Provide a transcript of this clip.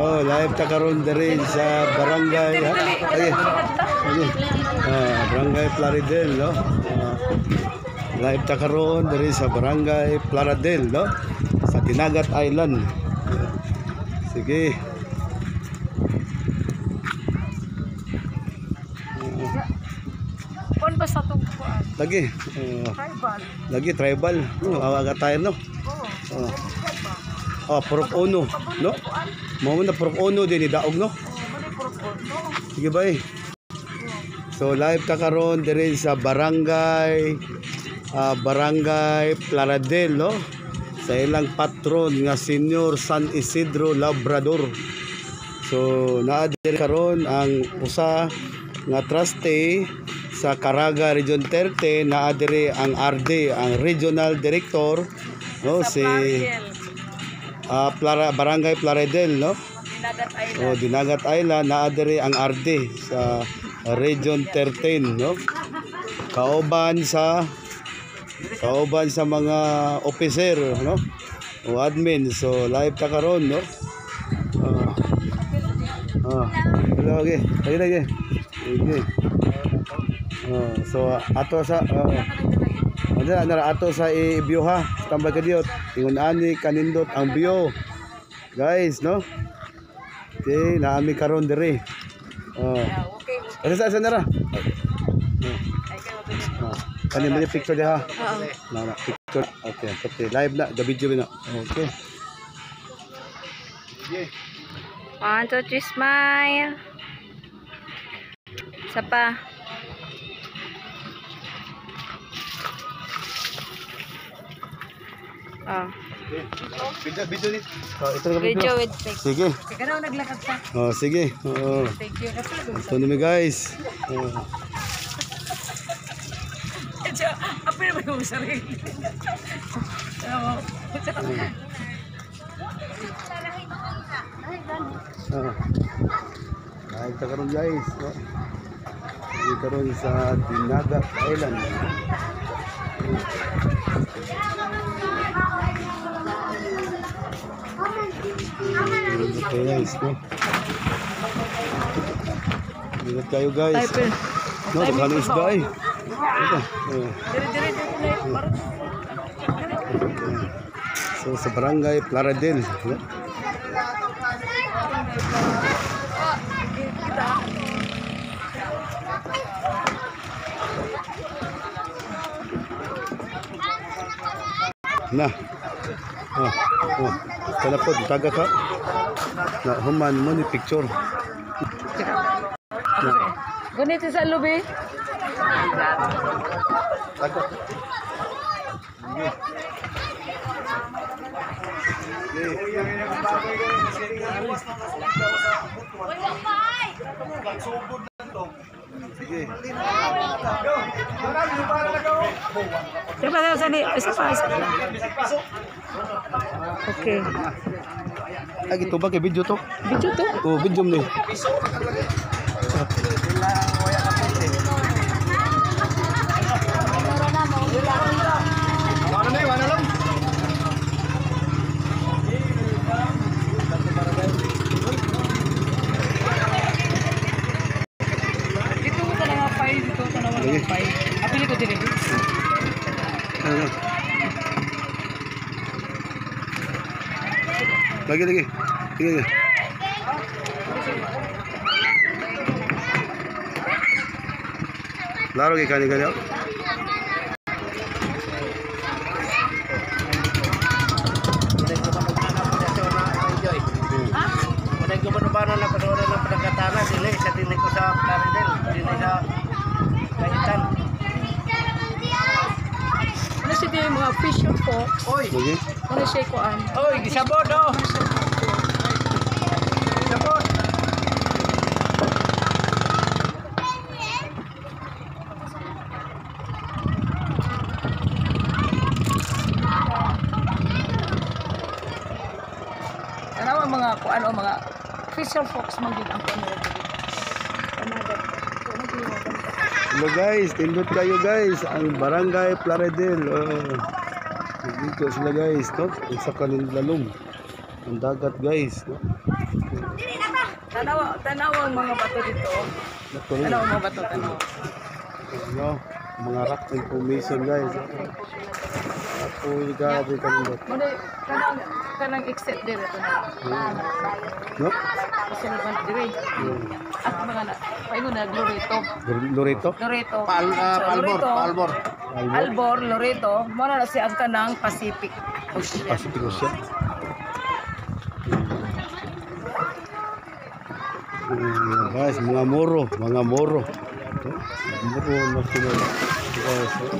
Oh, live ta karon diri sa barangay, ha? Ay, ay, Barangay Plaridel, no? Live ta karon diri sa Barangay Plaridel, no? Sa Dinagat Island. Sige. Kon ba sa tong kuan? Lagi. Tribal. Lagi tribal. Oh, awa ka tayo, no? Oo. Oh. Oh, Purok Uno, no? Mao na Purok Uno din daog, no? Oh, mali Purok Uno. Sige bay. So live ta karon diri sa Barangay Barangay Plaridel, no? Sa ilang patron nga Senior San Isidro Labrador. So naa diri karon ang usa nga trustee sa Caraga Region 30, naa diri ang RD, ang Regional Director, no? Sa Si Plaridel. Barangay Plaridel, no? Dinagat Island. O Dinagat Island, naa diri ang RD sa Region 13, no? Kauban sa mga officer, no? O admin. So live ta karon, no? Hello, okay. Lagi lagi. Okay. So ato sa ano na ato sa i-view, ha. Tambay kadiyot. Ingon ani kanindot ang view. Guys, no? Okay, naami karon diri. Oh. Yeah, okay. Asa sa nara? Ay kay okay. Oh. Kani mo picture diha. Oo. Na na picture. Okay, okay. Live na, the video na. Okay. 1, 2, 3, smile. Isa pa. Oh. Video, video ni. Oh, ito na Video with pic. Sige. Sige na, naglakad pa. Oh, sige. Oo. Thank you. Ito na mi, guys. Oh. Medyo, apil mo yung sarili. Oo. Ah. Live ta karon, guys. Oh. Dito karon sa Dinagat Island. Okay guys, no? Ingat kayo, guys. No, daghan isda eh. Ito. Oh. Dire dire dire na. Parang So sa Barangay Plaridel, no? Kita. Na. Oh, oh. Kana po, taga ka. Na human mo ni picture. Na. Ganito sa lubi. Taga. Sige. Sige. Sige pa, sani. Isa pa, isa pa. Okay. Ay, ito ba kay video to? Video to. Oh, video ni. Dito ko na nga file. Dito ko na nga file. Apili ko dire. Ano? Lagi lagi. Sige. Sige. Laro kay kani kani. Unay ko ba na pasura ng pagkatana sila sa dinhi ko sa Plaridel, dinhi sa Kahitan. Ano siya yung mga fisher folks? Oy, Lagi. Ano siya kuan? oy, gisabot oh. Gisabot. Ano ang mga kuan o mga fisher folks man gid ang kuan nila diri. Panagat. Hello guys, tindot kayo guys, ang Barangay Plaridel. Oh. Dito sila, guys, no? Isa kaninlalom. Ang dagat, guys, no? Tanawa, tanawa ang mga bato dito. Natuloy. Tanawa ang mga bato, tanawa. No, mga rock information, guys. Apoy, grabe kanindot. Muna, kanang, kanang exit dire ito na. No? Kasunod man dire. At mga na, paingon na Loreto. Loreto? Loreto. Paal, So, Palbor, Loreto, Palbor. Albor? Albor, Loreto, muna na siya ang kanang Pacific Ocean. Pacific Ocean. Guys, mga moro, mga moro. No? Moro na sila. Guys, oh.